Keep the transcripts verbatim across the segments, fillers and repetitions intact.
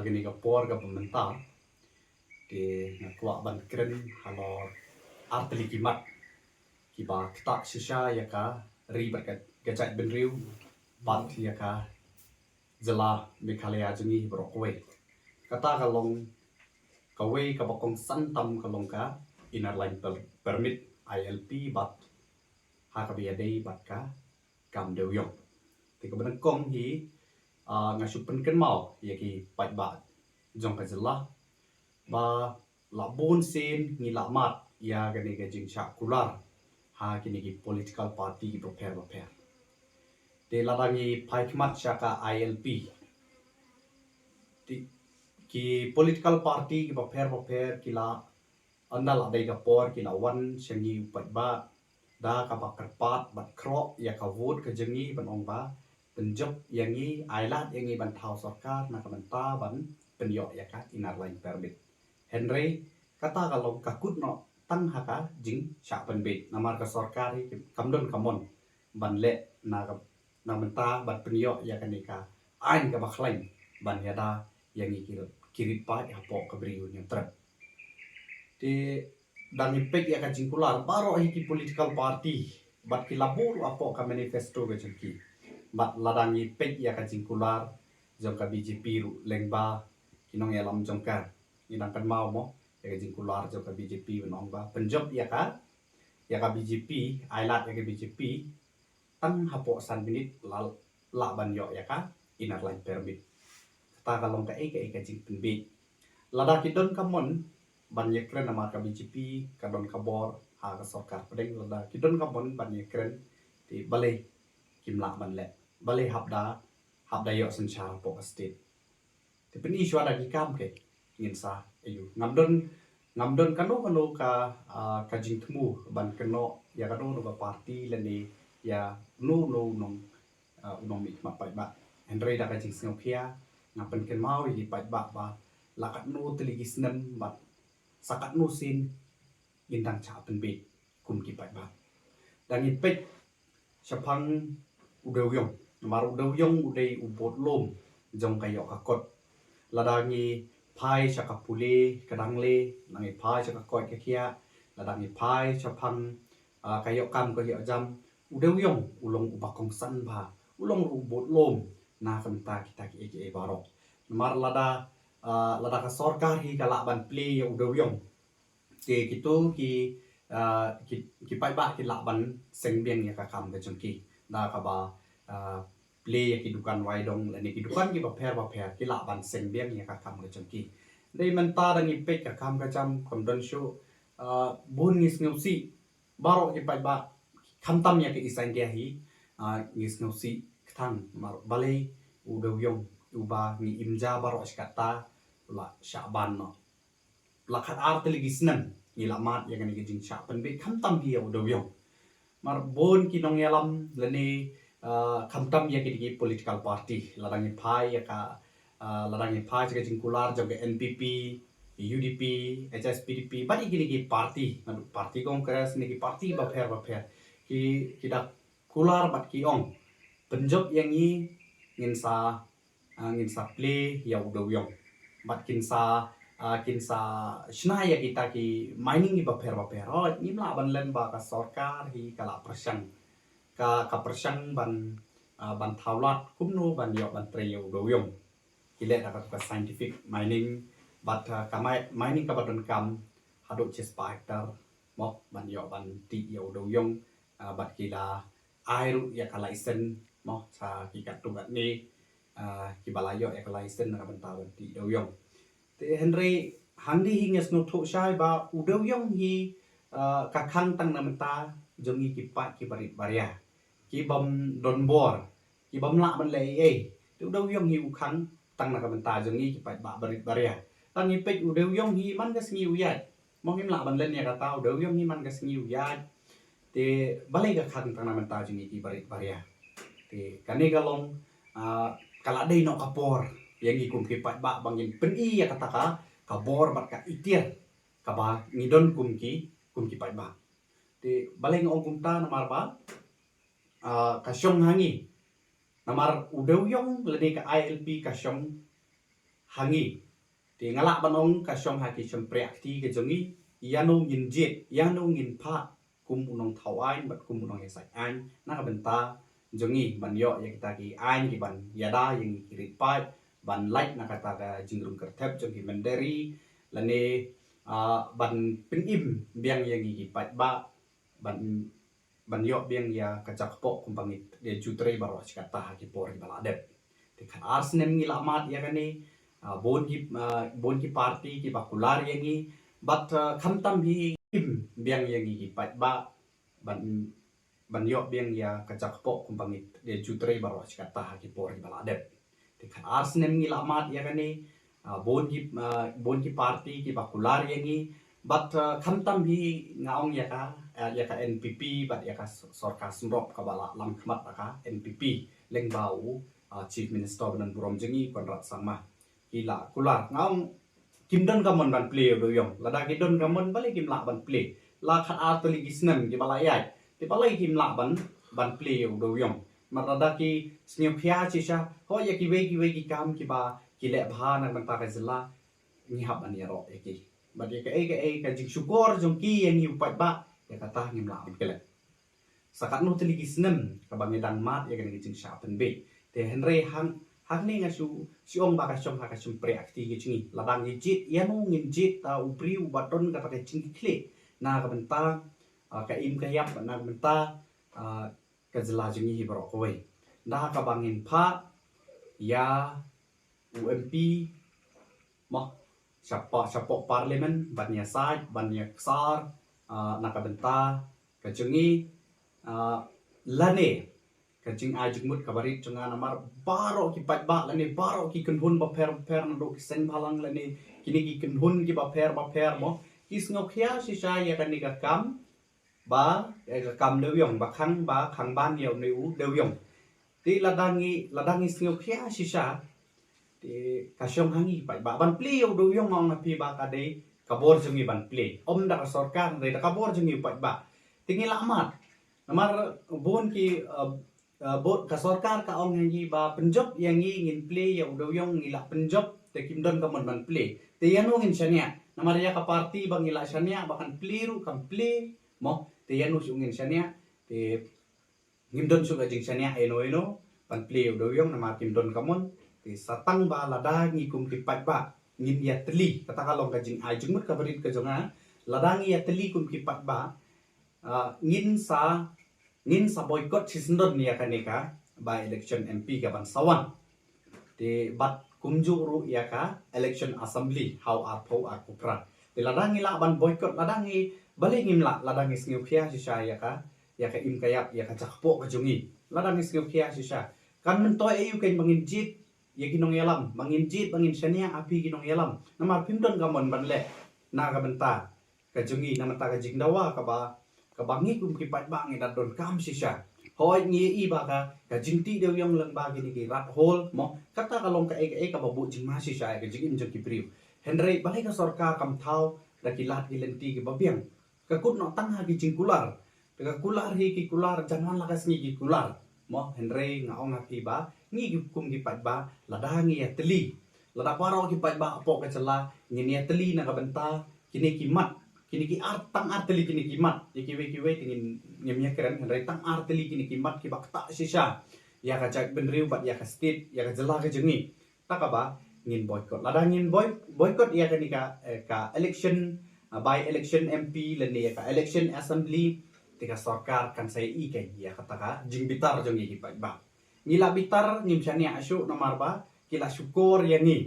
Kane ka por kaba mynta te nga kwah ban kren halor artylli ki mat kiba ktah shisha ïa ka ri bad ka jaitbynriew bad ïa ka jylla Meghalaya jong ngi baroh kawei. Kata ka long kawei kaba kongsan tam ka long ka Inner Line Per- Permit, I L P, bad ha kaba ïadei bad ka kam dewïong. Te kaba nyngkong hi, ah, nga shu pynkynmaw ïa ki paidbah jong ka jylla ba la bun sien ngi la mad ïa kane ka jingshah kular ha kine ki political party kiba pher ba pher. Te lada ngi phai khmat sha ka I L P, te ki political party kiba pher ba pher ki la, ynda la dei ka por, ki la wan sha ngi u paidbah da kaba kyrpad bad khroh ïa ka vote ka jong ngi ban ong ba pynjop ïa ngi, ailad ïa ngi ban thaw sorkar na ka bynta ban pynïoh ïa ka Inner Line Permit. Hynrei kata ka long ka kut noh tang ha ka jingshah pynbeit, namar ka sorkar hi kam don ka mon ban leh na ka, na ka bynta ban pynïoh ïa kane ka aiñ kaba khlaiñ ban ïada ïa ngi ki, ki rit paid hapoh ka Bri u Hynñiewtrep. Te da ngi peit ïa ka jingkular baroh hi ki political party bad ki la buh ruh hapoh ka manifesto ka jong ki. Bad lada ngi peit ïa ka jingkular jong ka B J P ruh lyngba ki nongïalam jong ka, ngi dang kynmaw mo ïa ka jingkular jong ka B J P ban ong ba pynjop ïa ka, ïa ka B J P, ailad ïa ka B J P tang hapoh san minit la lah ban ïoh ïa ka Inner Line Permit. Kata ka long kaei kaei ka jingpynbeit. Lada ki don ka mon ban ïakren, namar ka B J P ka don ka bor ha ka sorkar pdeng, lada ki don ka mon ban ïakren te balei kim lah ban leh, balei hap da, hap da ïoh synshar hapoh ka state. Te pyni shuwa da ki kam, ke ngin sa ïoh. Ngam don, ngam don kano kano ka, ah, ka jingthmu ban kynnoh ïa kano kano ka party lane ïa uno uno u nong, ah, u nongmihkhmat paidbah. Hynrei da ka jingsngewkhia nga pynkynmaw ïa ki paidbah ba la katno tylli ki snem bad sa katno sien ngin dang shah pynbeit kum ki paidbah. Da ngi peit shaphang u dewïong, namar u dewïong u dei u budlum jong ka ïoh ka kot. Lada ngi phai sha ka pule ka dangle, lada ngi phai sha ka koit ka khiah, lada ngi phai shaphang, ah, ka ïoh kam ka ïoh jam, u dewïong u long uba kongsan bha, u long ruh u budlum na ka bynta kita kiei kiei baroh. Namar lada, ah, lada ka sorkar hi ka lah ban plie ïa u dewïong, te kito ki, ah, ki, ki paidbah ki lah ban seng biang ïa ka kam ka jong ki da kaba, ah, plie ïa ki dukan wai dong lane ki dukan kiba pher ba pher, ki lah ban seng biang ïa ka kam ka jong ki. Dei mynta da ngi peit ka kam ka jam kam don shuh, ah, bun ngi sngewsih baroh ki paidbah, khamtam ïa ka East India hi, ah, ngi sngewsih kthang mar balei u dewïong uba ngi im ja baroh shi katta u la shah ban noh. La khatar tylli ki snem ngi la mad ïa kane ka jingshah pynbeit khamtam hi ïa u dewïong. Mar bun ki nongïalam lane, ah, khamtam ïa kine ki political party, lada ngi phai ïa ka, ah, lada ngi phai sha ka jingkular jong ka N P P, U D P, H S P D P bad ïa kine ki party, naduh party Congress ne ki party bapher bapher, ki, ki da kular bad ki ong pynjop ïa ngi, ngin sa, ah, ngin sa plie ïa u dewïong bad kin sa, ah, kin sa shna ïa kita ki mining kiba pher ba pher. Hooid, ngim lah ban len ba ka sorkar hi ka la pyrshang, ka, ka pyrshang ban, ah, ban thaw lad kumno ban ïoh ban trei ïa u dewïong. Ki leh da katu ka scientific mining bad, ah, ka mi- mining kaba donkam haduh shispah hektar mo ban ïoh ban tih ïa u dewïong, ah, bad ki la ai ruh ïa ka license mo sha ki katto katne, ah, kiba la ïoh ïa ka license na ka bynta ban tih dewïong. Te hynrei hangne hi nga sngewthuh shai ba u dewïong hi, ah, ka khang tang na bynta jong ngi ki paid kiba rit baria, ki bym don bor, ki bym lah ban leh ei ei. Te u dewïong hi u khang tang na ka bynta jong ngi ki paidbah barit baria. Tang ngi peit u dewïong hi man ka sngi u ïaid. Mo, ngim lah ban len ïa kata, u dewïong hi man ka sngi u ïaid. Te balei ka khang tang na bynta jong ngi ki barit baria? Te kane ka long, ah, ka la dei noh ka por ïa ngi kum ki paidbah ba ngin pyni ïa kata ka, ka bor bad ka itiar kaba ngi don kum ki, kum ki paidbah. Te balei nga ong kumta? Namar ba, ah, ka shong ha ngi. Namar u dewïong lane ka I L P ka shong ha ngi. Te nga lah ban ong ka shong ha ki shympriah kti ka jong ngi, ïa no ngin jied, ïa no ngin phah kum u nongthaw aiñ bad kum u nongïasaid aiñ na ka bynta jong ngi ban ïoh ïa kita ki aiñ ki ban ïada ïa ngi ki rit paid, ban lait na kata ka jingrung kyrthep jong ki mynder ri, lane ah, ban pynim biang ïa ngi ki paidbah, ban ban ïoh biang ïa ka jakpoh kumba ngi ïa ju trei baroh shi katta ha ki por kiba la dep. Te khatar snem ngi la mad ïa kane, ah, bun ki, ah, bun ki party kiba kular ïa ngi, bad, ah, khamtam hi im biang ïa ngi ki paidbah, ban ban ïoh biang ïa ka jakpoh kumba ngi ïa ju trei baroh shi katta ha ki por kiba la dep. Te khatar snem ngi la mad ïa kane, ah, bun ki, ah, bun ki party kiba kular ïa ngi, bad, ah, khamtam hi nga ong ïa ka, ah, ïa ka N P P bad ïa ka s-, sorkar symrop kaba la lam khmat ïa ka N P P lyngba u, ah, Chief Minister ba don burom jong ngi Conrad Sangma. Ki la kular, nga ong kim don ka mon ban plie ïa u dewiong. Lada ki don ka mon balei kim lah ban plie. La khatar tylli ki snem kiba la ïaid, te balei kim lah ban, ban plie ïa u dewiong. Namar lada ki sngewkhia shisha, hooid ïa kiwei kiwei ki kam kiba ki leh bha na ka bynta ka jylla, ngi hap ban ïaroh ïa ki. Bad ïa kaei kaei ka jingshukor jong ki ïa ngi u paidbah, ïa kata ngim lah ban klet. Sa katno tylli ki snem kaba ngi dang mad ïa kane ka jingshah pynbeit. Te hynrei hang, hangne nga shu, shu ong ba ka shong ha ka shympriah kti ka jong ngi. Lada ngi jied, ïa no ngin jied, ah, u briew uba don kata ka jingkitkhlieh na ka bynta, ah, ka im ka ïap, na ka bynta, ah, ka jylla jong ngi hi baroh kawei. Da kaba ngin phah ïa u M P, mo, shapoh, shapoh parliament, ban ïasaid, ban ïaksar, ah, na ka bynta ka jong ngi, ah, lane ka jingai jingmut kaba rit jong nga, namar baroh ki paidbah lane baroh ki kynhun bapher bapher naduh ki seng bhalang lane kine ki kynhun kiba pher bapher, mo, ki sngewkhia shisha ïa kane ka kam, ba, eh, ka kam dewiong, ba khang, ba khang ban ïa une u dewiong. Te lada ngi, lada ngi sngewkhia shisha, te ka shong ha ngi paidbah ban plie ïa u dewiong, nga ong ha phi ba ka dei ka bor jong ngi ban plie. Ym da ka sorkar, dei da ka bor jong ngi paidbah. Te ngi la mad. Namar bun ki, eh, eh, bun ka sorkar ka ong ha ngi ba pynjop ïa ngi ngin plie ïa u dewiong, ngi la pynjop, te kim don ka mon ban plie. Te ïa no ngin shaniah. Namar ïa ka party ba ngi la shaniah ba kan plie ruh kam plie, mo, te ïa no shuh ngin shaniah. Te ngim don shuh ka jingshaniah ïa no ïa no ban plie ïa u dewiong namar kim don ka mon. Te sa tang ba lada ngi kum ki paidbah ngin ïatylli, kata ka long ka jingai jingmut kaba rit ka jong nga. Lada ngi ïatylli kum ki paidbah, ah, ngin sa, ngin sa boycott shisyndon ïa kane ka by election M P kaban sa wan. Te bad kumjuh ruh ïa ka election assembly, haw arphew arphew phra. Te lada ngi lah ban boycott, lada ngi, balei ngim lah, lada ngi sngewkhia shisha ïa ka, ïa ka im ka ïap, ïa ka jakpoh ka jong ngi. Lada ngi sngewkhia shisha, kan myntoi aïu kein ba ngin jied ïa ki nongïalam, ba ngin jied, ba ngin shaniah ha phi ki nongïalam. Namar phim don ka mon ban leh na ka bynta ka jong ngi, na ka bynta ka jingdawa kaba, kaba ngi kum ki paidbah ngi da donkam shisha. Hooid ngi ïohi ba ka, ka jingtih dewiong lyngba kine ki rat hole, mo, kata ka long kaei kaei kaba buh jingma shisha ïa ka jingim jong ki briew. Hynrei balei ka sorkar kam thaw da ki lad ki lynti kiba biang. Ka kut noh tang ha ki jingkular. Te ka kular hi ki kular, jan wan la ka sngi ki kular. Mo, hynrei nga ong ha phi ba ngi ki kum ki paidbah, lada ngi ïatylli, lada baroh ki paidbah hapoh ka jylla ngin ïatylli na ka bynta kine ki mat, kine ki ar, tang ar tylli kine ki mat. Ïa kiwei kiwei te ngin, ngim ïakren, hynrei tang ar tylli kine ki mat kiba ktah shisha ïa ka jaitbynriew bad ïa ka state, ïa ka jylla ka jong ngi. Ta kaba ngin boycott. Lada ngin boy-, boycott ïa kane ka, eh, ka election, ah, by election M P lane ïa ka election assembly, te ka sorkar kan sa ïohi kein ïa kata ka jingbitar jong ngi ki paidbah. Ngi la bitar, ngim shaniah shuh namar ba ki la shukor ïa ngi.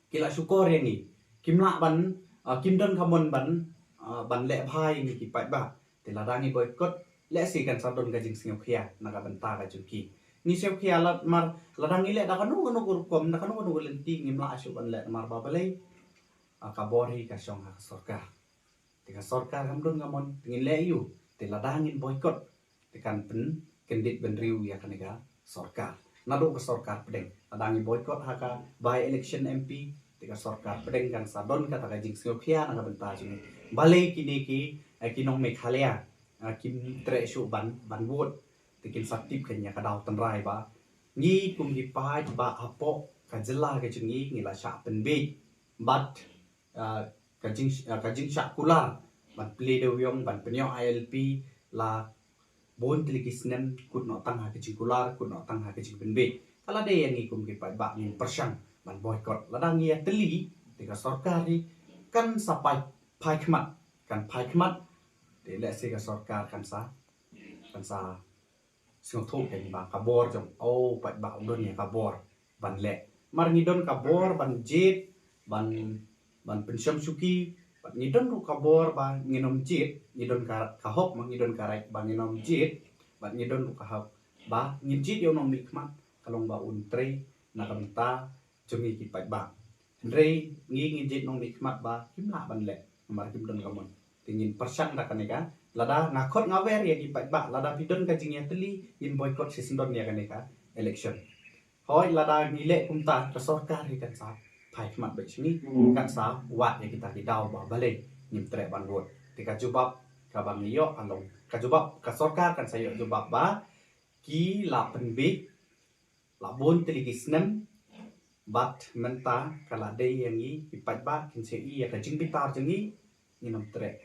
Ki la shukor ïa ngi. Kim lah ban, ah, kim don ka mon ban, ah, ban leh bha ïa ngi ki paidbah. Te lada ngi boycott, lehse kan sa don ka jingsngewkhia na ka bynta ka jong ki. Ngi sngewkhia lad mar, lada ngi leh da kano kano ka rukom, da kano kano ka lynti, ngim lah shuh ban leh namar ba balei, ah, ka bor hi ka shong ha ka sorkar. Te ka sorkar kam don ka mon, te ngin leh aïu. Te lada ngin boycott, te kan pynkyndit bynriew ïa kane ka sorkar. Naduh ka sorkar pdeng. Lada ngi boycott ha ka by election M P, te ka sorkar pdeng kan sa don kata ka jingsngewkhia na ka bynta jong ngi. Balei kine ki, eh, ki nong Meghalaya, eh, kim treh shuh ban, ban vote. Te kin sa tip kein ïa ka daw tynrai ba ngi kum ki paidbah hapoh ka jylla ka jong ngi ngi la shah pynbiej bad, ah, ka jing, ah, ka jingshah kular ban plie dewiong, ban pynïoh I L P la bun tylli ki snem, kut noh tang ha ka jingkular, kut noh tang ha ka jingpynbiej. Ka la dei ïa ngi kum ki paidbah ngin pyrshang ban boycott. Lada ngi ïatylli, te ka sorkar hi kan sa phai, phai khmat, kan phai khmat. Te lehse ka sorkar kan sa, kan sa sngewthuh kein ba ka bor jong u paidbah u don ïa ka bor ban leh. Mar ngi don ka bor ban jied, ban, ban pynshong shuki, bad ngi don ruh ka bor ba ngin ym jied, ngi don ka, ka hok ma ngi don ka right ba ngin ym jied, bad ngi don ruh ka hok ba ngin jied ïa u nongmihkhmat, ka long ba un trei na ka bynta jong ngi ki paidbah. Hynrei ngi ngin jied nongmihkhmat ba kim lah ban leh, namar kim don ka mon. Te ngin pyrshang da kane ka, lada nga khot nga wer ïa ki paidbah, lada phi don ka jingïatylli, ngin boycott shisyndon ïa kane ka election. Hooid, lada ngi leh kumta, ka sorkar hi kan sa phai khmat beit sha ngi, kan sa wad ïa kita ki daw ba balei ngim treh ban vote. Te ka jubab kaba ngi ïoh ka long, ka jubab, ka sorkar kan sa ïoh jubab ba ki la pynbiej la bun tylli ki snem, bad mynta ka la dei ïa ngi ki paidbah kin sa ïohi ïa ka jingbitar jong ngi, ngin ym treh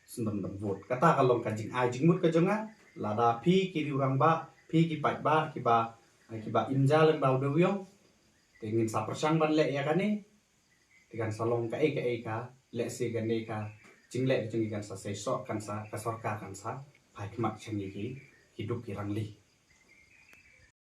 shisyndon ban vote. Kata ka long ka jingai jingmut ka jong nga. Lada phi ki riew rangbah, phi ki paidbah kiba, kiba im ja lyngba u dewiong, te ngin sa pyrshang ban leh ïa kane. Te kan sa long kaei kaei ka, lehse kane ka jingleh jong ngi kan sa seisoh, kan sa, ka sorkar kan sa phai khmat sha ngi ki, ki duk ki rangli.